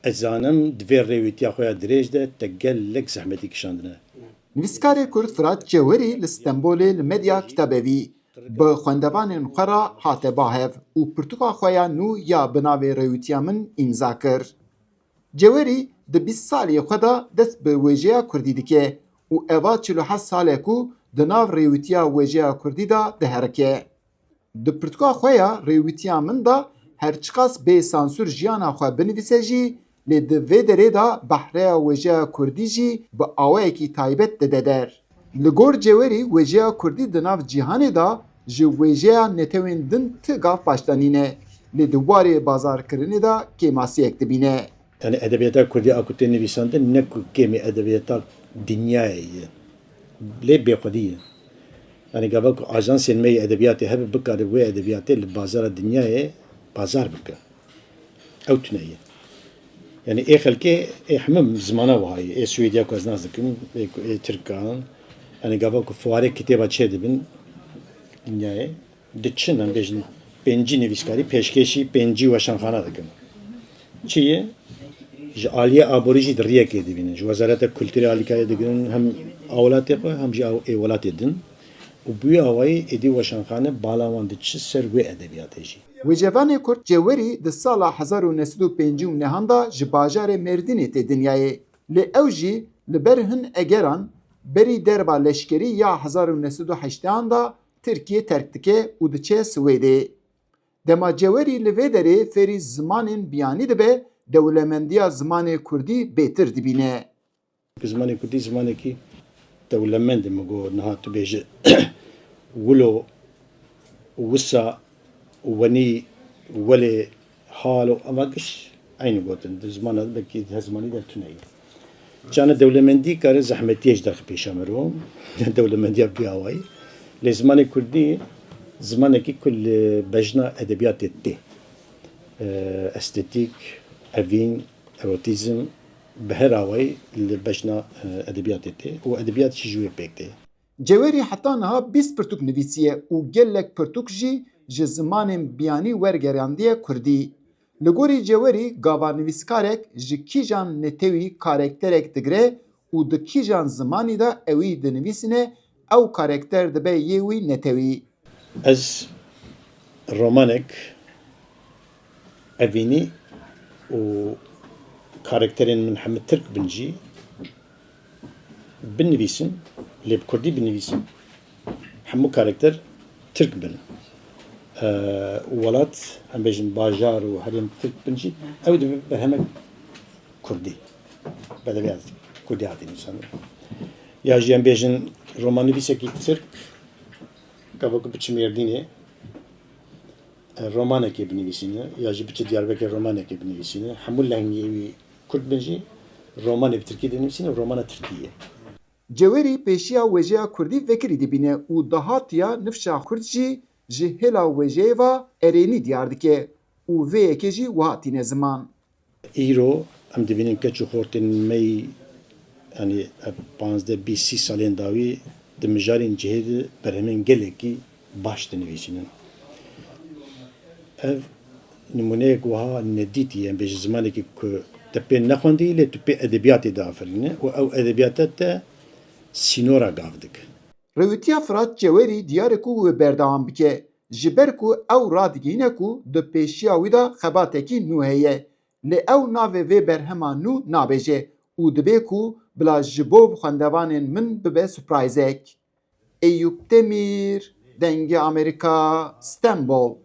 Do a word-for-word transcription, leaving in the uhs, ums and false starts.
Ez zanim di vê rêwîtiya xwe ya dirêj de te gelek zehmetî kişandine. Nivîskarê Kurd Firat Cewerî li Stenbolê li Medya Kitabevî bi xwendevanên xwe re hate ba hev û pirtûka xwe ya nû ya bi navê Rêwîtiya Min îmza kir. Cewerî di bîst saliyê xwe de dest bi wêjeya kurdî dike û eva çil û heft sal e ku di nav rêwîtiya wêjeya kurdî de diherike. Di pirtûka xwe ya Rêwîtiya Min de her çiqas bê sansûr jiyana xwe binivîse jî, lê di vê derê de behreya wêjeya kurdî jî bi awayekî taybet dide der. Li gor Cewerî wêjeya kurdî di nav cîhanê de ji wêjeya netewên din ti gav başdanî ne, lê di warê bazarkirinê de kêmasiyek dibîne. Yanî edebiyata kurdî a ku tê nivîsandin ne ku kêmî edebiyata dinyayê ye. Lê bêxwedî ye. Yanî gava ku ajansên me yê edebiyatê hebe bikare wê edebiyatê li bazara dinyayê bazar bike. Ew tune ye. Yanî ê xelkê ê hemim zimana wiha ye. Ê Swêdiya ku ez nas dikim, ê ku ê Tirkan. Yanî gava ku fuarê kitêba çêdibin dinyayê. Diçin, em bêjin pêncî nivîskarî pêşkêşî pêncî weşanxana dikin. Çi ye? Ji aliyê aborî jî di riyekê dibînin. Ji Wezareta Kulturê alîkariyê digirin hem a welatê xwe hem jî a ê welatê din. Û bi wî awayî êdî weşanxane bala wan diçi ser wê edebiyatê jî. Wêjevanê Kurd Cewerî di sala hezar û neh sed û pêncî û nehan de ji bajarê Mêrdînê tê dinyayê. Lê ew jî li ber hin egeran berî derba leşkerî ya hezar û neh sed û heştehan de Tirkiyê terk dike û diçe Swêdê. Dema Cewerî li vê derê fêrî zimanên biyanî dibe, dewlemendiya zimanê kurdî bêtir dibîne. Zimanê kurdî zimanekî dewlemend e, min got niha tu bêje wilo, wisa, wenî, welê, halo, ema giş eynî gotin. Di zimana de belkî di her zimanî de tune ye. Çana dewlemendî kare zehmetiyê ji derxê pêşa mero. Dewlemendiya bi awayî. Lê zimanê kurdî zimanekî ku li bejna edebiyatê tê. Estetîk, evîn, erotîzm bi her awayî li bejna edebiyatê tê û edebiyat jî ji wê pêk tê. Cewerî heta niha bîst pirtûk nivîsiye û gelek pirtûk jî ji zimanên biyanî wergerandiye kurdî. Li gorî Cewerî gava nivîskarek ji kîjan netewî karekterek digire û di kîjan zimanî de ewî dinivîsîne, ew karekter dibe yê wî netewî. Ez romanek evînî û karekterên min hemû tirk bin jî binivîsin, lê bi kurdî binivîsin. Hemû karekter tirk bin. Welat, em bêjin bajar û herêm tirk bin jî, ew dibe berhemek kurdî. Bi edebiyat kurdî hatî nivîsandin. Ya jî em bêjin romannivîsekî tirk, gava ku biçe Mêrdînê, romanekê binivîsîne ya jî biçe Diyarbekirê romanekê binivîsîne, hemû lehngê wî kurd bin jî romanê bi tirkî dinivîsîne û romana tirkî ye. Cewerî pêşiya wêjeya kurdî vekirî dibîne û dahatiya nifşa kurd jî ji hêla wêjeyê ve erênî diyar dike û vê yekê jî wiha tîne ziman. Îro em dibînin keç û xortên me yî, yanî panzdeh, bîst, sî salên dawî di mijarên cihê de berhemên gelekî baş dinivîsînin. Ev nimûneyek wiha nedîtî ye, em bêjin zimanekî ku te pê nexwendî lê tu pê edebiyatê diafirîne û ew edebiyata te sînora gav dike. Rêwîtiya Firat Cewerî diyar e ku wê berdewam bike, ji ber ku ew radigihîne ku di pêşiya wî de xebatekî nû heye. Lê ew navê vê berhema nû nabêje û dibe ku bila ji bo xwendevanên min bibe surprizek. Eyûp Demîr, Dengê Amerîka, Stenbol.